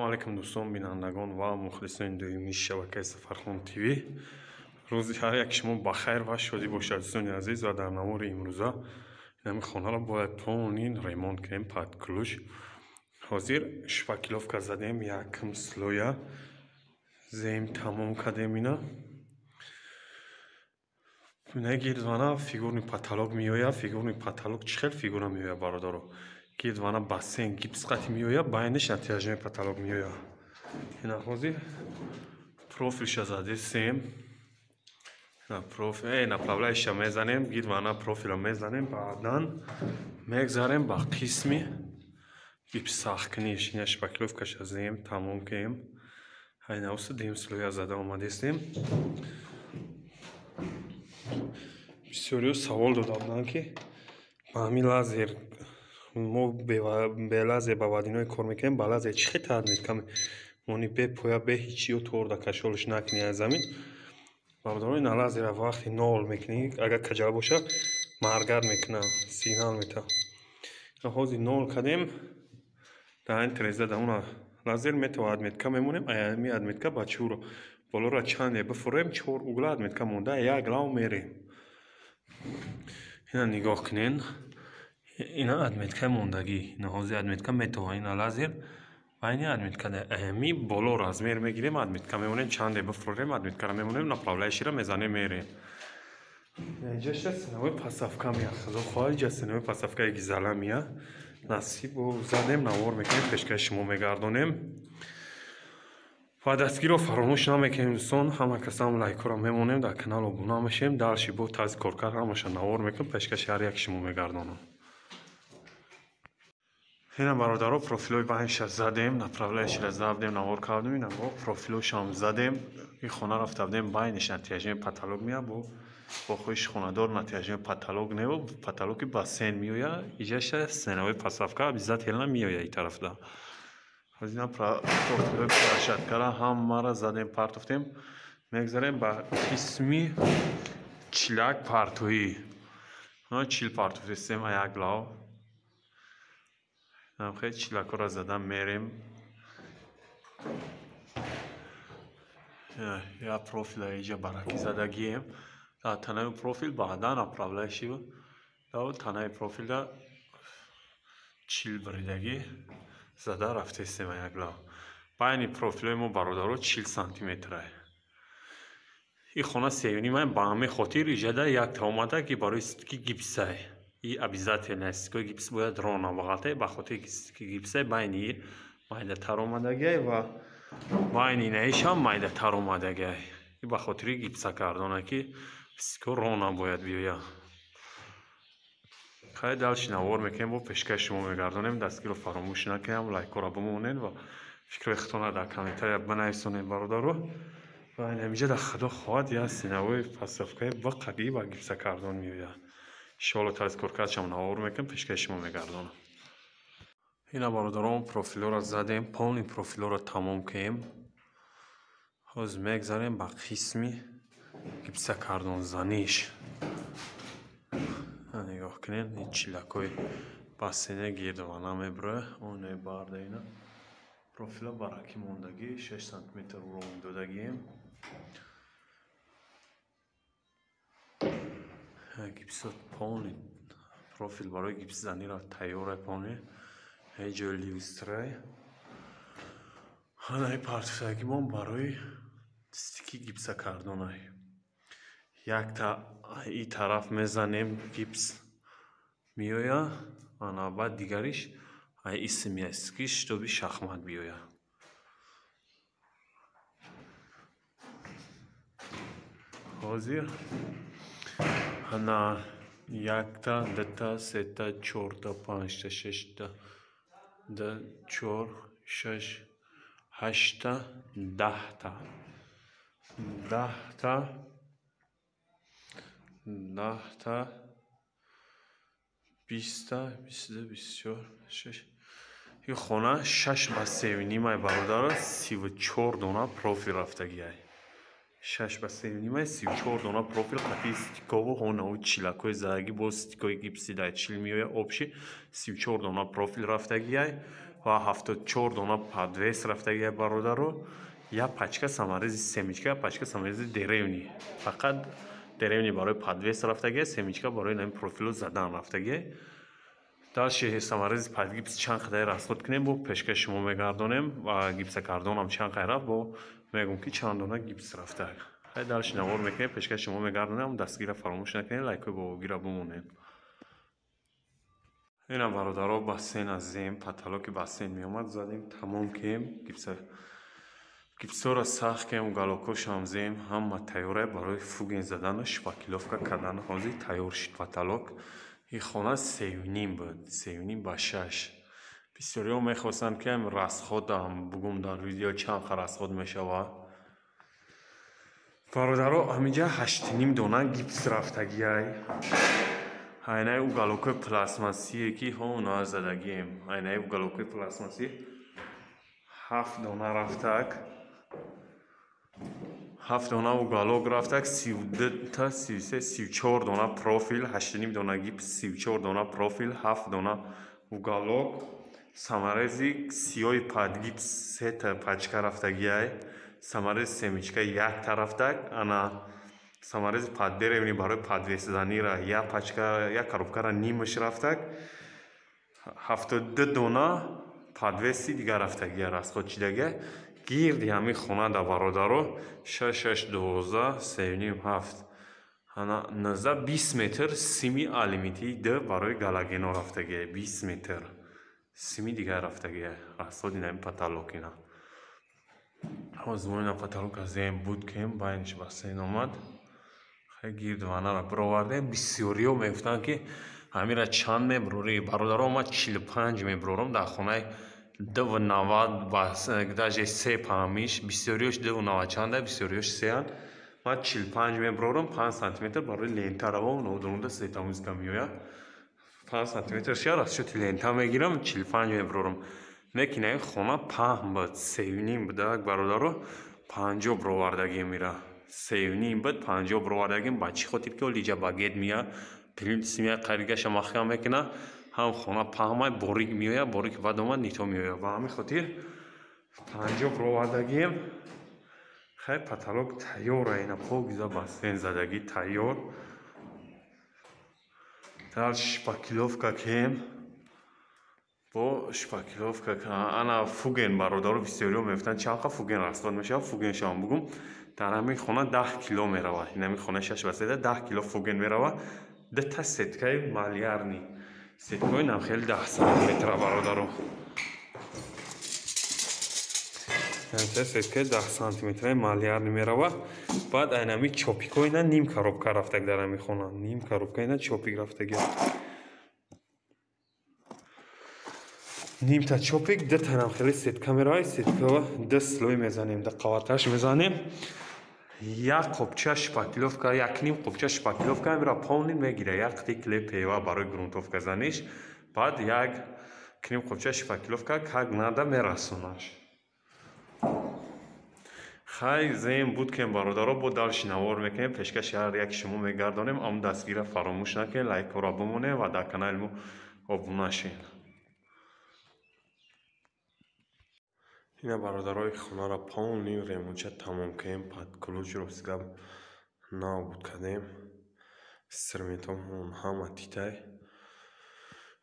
Алейкум дӯстон, бинандагон ва мухлисони доимии шабакаи Сафархон ТВ. Рӯзи ҳар як шумо ба хайр ва шодӣ бошад, дӯстони азиз, ва дар навори имрӯза инами хонаро бояд полный ремонт кунем под ключ. Ҳозир шпаклёвка задем, якм слоя зем тамом кардем ина. Гирдвана фигурный потолок меояд. Фигурный потолок чӣ хел фигура меояд, бародаро? Гирдвана бассейн гипс қати меояд, байниш натяжной потолок меояд. Ина ҳозир профилша задесем. Профил, направляющая мезанем, гирдвана профила мезанем, баъдан мегзарем ба қисми гипс сахткуниш. Ина шпаклёвкаша зем, тамом кунем. Ҳайна уста дим слоя зада омадестем. Бисёриҳо савол дода буданд, ки ба ҳамин лазер мо бе лазер ба вадиное кор мекунем, ба лазер чӣ хел таъмир мони бе поя, бе ҳичиё торда кашолш накунӣ аз замин. Бародаро, ина лазера вақти нол мекунӣ, агар каҷал боша, маргар мекуна, сигнал мета. Ҳозир нол кардем, дар ин треза дар уна лазер метава отметка мемонем, ами отметка ба чуро болоро чанде бифурем, чор угла отметка монда, як лав мерем. Ина нигоҳ кунен, ина отметкаи мондагӣ. Ина ҳозир отметка метова, ина лазер байни отметка ами боло размер мегирем, отметка мемонем, чанде бифурем, отметкаро мемонем, направляющийро мезанем, мерем. Инҷаша стеновой подставка меяд. Худо хоҳад, инҷа стеновой подставкаи гизала меяд. Насиб задем, навор мекунем, пешкаши шумо мегардонем. Ва дастгирро фаромӯш намекунем, дӯстон. Ҳама касам лайкҳоро мемонем, дар канал обуна мешем. Дарши бо тарзи коркард ҳамаша навор мекунем, пешкаши ҳар як шумо мегардонам. Ина бародаро, профилҳои байниша задем, направляющийро задем, навор кардем, ина бо профилҳошам задем. Ин хона рафта будем, байниш натяжной потолок меяд, бо хоҳиши хонадор натяжной потолок не, потолоки бассейн меояд. Иҷаша стеновой подставка обязательно меояд ин тарафда. Ҳозир профилҳои площадкара ҳамаро задем, партофтем. Мегзарем ба қисми чилак партоӣ. Чил партофтестем як лав. Хеле чилакҳоро зада мерем. Я профила иҷа баракӣ задагием. Дар танаи профил баъдан направляющий, дар танаи профилда чил буридагӣ зада рафтестем як лав. Байни профилҳои мо, бародаро, 40 сантиметрае. Ин хона сеюнимае, ба ҳамин хотир иҷада якта омада, ки барои стики гипсае. И обязательно стикои гипс бояд рона бағалтай, ба хотири стики гипсае байни майдатар омадагиай ва байни наишам майдатар омадагиай. И ба хотири гипса кардона, ки стико рона бояд биёяд. Хай дальше навор мекунем, бо пешкаши шумо мегардонем. Дастгирро фаромӯш накунем, лайкҳоро бимонед ва фикрҳои худтонро дар комментария бинависонед, бародаро. Ва инамиҷа дар худо хоҳад як стеновой подставкаи бақагӣ ба гипсакардон меояд. Иншоалло тарзи коркардшам навор мекунем, пешкаши шумо мегардонам. Ина бародарон, профилҳоро задем, полный профилҳоро тамом кунем. Ҳозир мегзарем ба қисми гипсакардонзаниш. Нигоҳ кунед, ин чилакҳои бассейна гирдвана мебурояд. Оне барда ина профила баракӣ мондагӣ, 6 сантиметр урон додагием. Гипсот полный профил барои гипсзаниро тайёра полный. Ҳеҷ ҷои люстрай. Ҳанаи партофтагимон барои стики гипсакардонай. Якта и тараф мезанем, гипс меояд, ана баъд дигариш ай исми стики шитоби шахмат биёяд. Ҳозир ана якта, дута, сета, чорта, панҷта, шашта, ду, чор, шаш, ҳашта, даҳта. Даҳта, даҳта, биста, бисту, бисту чор, шаш. Ин хона 6 ба 3,5, бародаро, 34 дона профил рафтагиай. 6 ба 3,5, 34 дона профил қатъи стикову ҳонаву чилакҳои задагӣ, бо стикои гипси дар чил меояд, общий 34 дона профил рафтагиай. ва 74 дона подвес рафтагия бародаро. Як пачка саморези семечка, пачка саморези деревни. Фақат деревни барои подвес рафтагия, семечка барои нами профилу задан рафтагия. Дальше саморези под гипс чанд қадар расход кунем, бо пешкаш шумо мегардонем ва гипсокартонам чанд қадар рафт, бо мегӯм ки чанд дона гипс рафта. Хай дальше навор мекунем, пешкаш шумо мегардонем, дастгира фаромӯш накунед, лайкҳои бобогира бимонед. Ина бародаро бассейн азем, потолоки бассейн меомад, задем, тамом кем, гипсора сахт кем, уголокошам зем, ҳама тайёра барои фуген задану шпаклёвка кардан. Ҳозир тайёр шуд потолок. Ин хона 3.5 буд, 3.5 ба 6. Бисёриҳо мехостанд ки ҳам расходам бугум дар видео чанд қа расход мешавад. Бародаро ҳаминҷа 8.5 дона гипс рафтагиай. Айнаи уголокҳои пластмассие ки ҳо задагием. Айнаи уголокҳои пластмассӣ 7 дона рафтак. 7 дона уголок рафтак, 32 та 33 34 дона профил, 8.5 дона гипс, 34 дона профил, 7 дона уголок, саморези сиёҳи под гипс 3 та пачка рафтагиай, саморези семечка 1 та рафтак, ана саморези под деревни барои подвесзанира як пачка, як коробкара нимаш рафтак, 72 дона подвеси дигар рафтагия расход шидагия. Гирди ҳамин хона да бародаро 6 6 12 3.5 7 ана 19 20 метр сими алюминий д барои галогено рафтагия, 20 метр сими дигар рафтагия расход ин ҳамин потолок ина. Ҳозир мо ина потолок азем буд кем байниш бассейн омад. Хай гирд ванара бировардем. Бисёриҳо мегуфтанд ки ҳамира чанд мебурорӣ? Бародаро ма 45 мебурорам дар хонаи 2.90 бас даже 3 паҳмиш. Бисёриҳош 2.90 чанда, бисёриҳош 3-анд. Ман 45 мебурорам, 5 сантиметр барои лента равам, нодурунда светомузыка меояд. 5 сантиметр шар аз шоти лента мегирам, 45 мебурорам. Лекин ин хона паҳн буд, 3.5 буда бародаро, 50 бировардагием ира. 3.5 буд, 50 бировардагием. Ба чӣ хотир ки олиҷа багет меяд, плинтус меяд, қаригаша маҳкам мекунад, ҳам хона паҳмай, борик меояд, борик баъд омад нито меояд. Ба ҳамин хотир 50 бировардагием. Хай потолок тайёр, ина покиза бассейн задагӣ тайёр. Дар шпаклёвка кем бо шпаклёвка ана фуген бародаро бисёриҳо мегуфтанд чанд қа фуген расход мешавад. Фугеншам бугум дар ҳамин хона 10 кило меравад. Ин ҳамин хона 6 ба 3 10 кило фуген меравад. Дута сеткаи малярни, сеткаи нам хеле 10 сантиметра бародаро. Сеткаи 10 сантиметраи малярни меравад. Баъд айнами чопикҳо ина ним коробка рафтаг дар ҳамин хона, ним коробка ина чопик рафтаги. Нимта чопик, дута нам хеле сетка меравад. Сетка ду слой мезанем, ду қаваташ мезанем. Як қопча шпаклёвка, як ним қопча шпаклёвка амира полный мегира, як қити клей пева барои грунтовка заниш, баъд як ним қопча шпаклёвка как надо мерасонаш. Хай зем буд кем бародаро, бо дальше навор мекунем, пешкаши ҳар яки шумо мегардонем. Ам дастгира фаромӯш накунед, лайкҳоро бимонед ва дар канали мо обуна шед. Ина бародарои хонаро полный ремонтча тамом кардем, под ключ ростгап нав буд кардем, инструментҳоамон ҳама титай.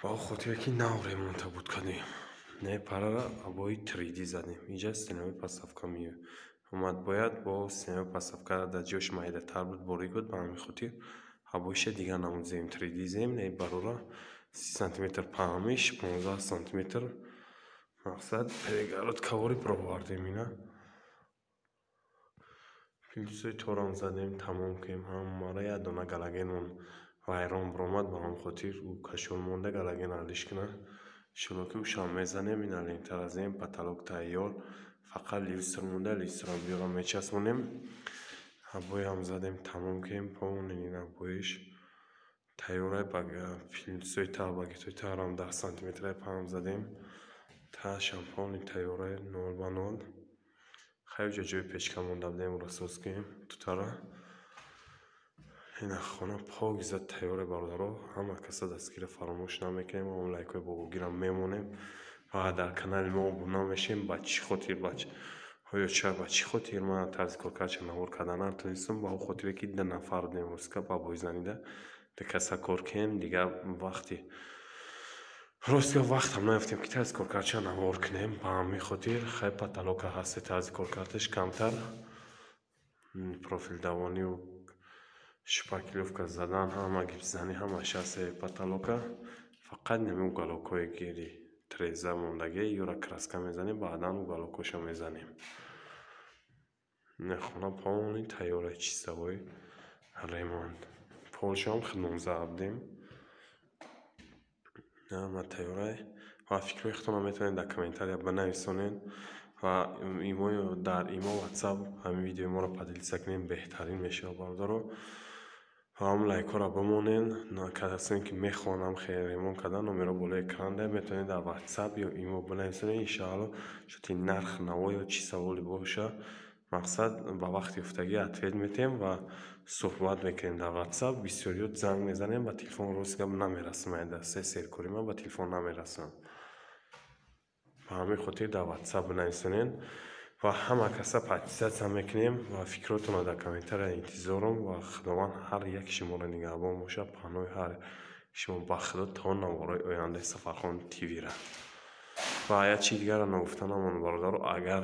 Ба он хотире ки нав ремонта буд кардем, не парара обои 3D задем. Инҷа стенаи подставка меомад, бояд бо стенаи подставка дар ҷош майдатар буд, борик буд. Ба ҳамин хотир обоиша дигар намудзем, 3D зем. Не барора 30 сантиметр паҳмиш, 15 сантиметр мақсад перегородкавори бировардем. Ина плинтусои торам задем, тамом кардем ҳамаро. Як дона галогенмон вайрон биромад, ба ҳамин хотир ӯ кашол монда, галоген алиш кунад. Иншолло ки ӯшам мезанем. Ина лентара зем, потолок тайёр, фақат люстр монда, люстрам биёрам мечаспонем. Обоям задем, тамом кардем полный. Ин обоиш тайёра, плинтусои тар, багетои тарам 10 сантиметраи паҳм задем. Таашам полный тайёра, 0 ба 0. Хай ҷо ҷои печка монда будем, ӯро соз кунем тутара. Ина хона покиза тайёре бародаро. Ҳама каса дастгира фаромӯш намекунем, он лайкҳои бобогирам мемонем. Ва дар канали мо обуна мешем. Ба чӣ хотир, оё ча, ба чӣ хотир ман тарзи коркардша навор карда натонистам? Ба он хотире ки ду нафар будем, ростика, ба бойзанида ду каса кор кунем. Дигар вақти, ростика, вақтам наёфтем, ки тарзи коркардша навор кунем. Ба ҳамин хотир хай, потолока ҳасте, тарзи коркардаш камтар, профилдавонию шпаклёвка задан, ҳама гипсзанӣ, ҳамаш ҳасте потолока. Фақат нами уголокҳое гири треза мондагӣ, ёра краска мезанем, баъдан уголокҳоша мезанем. Хона полный тайёра, чистовой ремонт. Полшам худмон зада будем, ҳама тайёрай. Ва фикрҳои худтонро метавонед дар комментария бинависонед ва имо, дар имо, Ватсап ҳамин видеои моро поделиться кунем, беҳтарин мешавад, бародаро. Ва ҳам лайкҳоро бимонед. Касоне ки мехоҳанд хеле ремонт кардан, номеро болои экран да, метавонед дар Ватсап ё имо бинависонед. Иншоалло, шоти нарх наво ё чӣ саволе боша, мақсад, ба вақти ёфтагӣ ответ метиҳем ва суҳбат мекунем дар Ватсап. Бисёриё занг мезанем, ба телефон рост гап намерасам, се серкорӣ ман ба телефон намерасам. Ба ҳамин хотир дар Ватсап бинависонед ва ҳама каса подписаться мекунем. Ва фикротонро дар комментария интизорам. Ва Худованд ҳар яки шуморо нигаҳбон бошад. Паноҳи ҳар шумо ба Худо то наворҳои ояндаи Сафархон ТВра. Ва як чизи дигарро нагуфта намонам, бародаро. Агар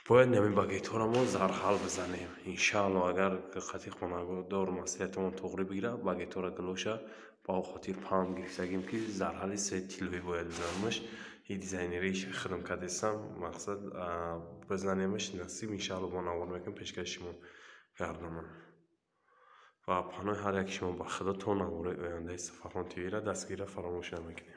бояд нами багетҳоро мо зарҳал бизанем, иншаалло, агар қати хонадор маслиҳатамон туғрӣ бигирад, багетҳоро гилоша ба он хотир панд гирифтагим, ки зарҳали се тиллоӣ бояд бизанемаш. И дизайнериш хидм кардестам, мақсад, бизанемаш, насиб, иншаалло, бо навор мекунем, пешкаши шумо гардонам. Ва паноҳи ҳар яки шумо ба Худо то наворҳои ояндаи Сафархон ТВра дастгирира фаромӯш намекунем.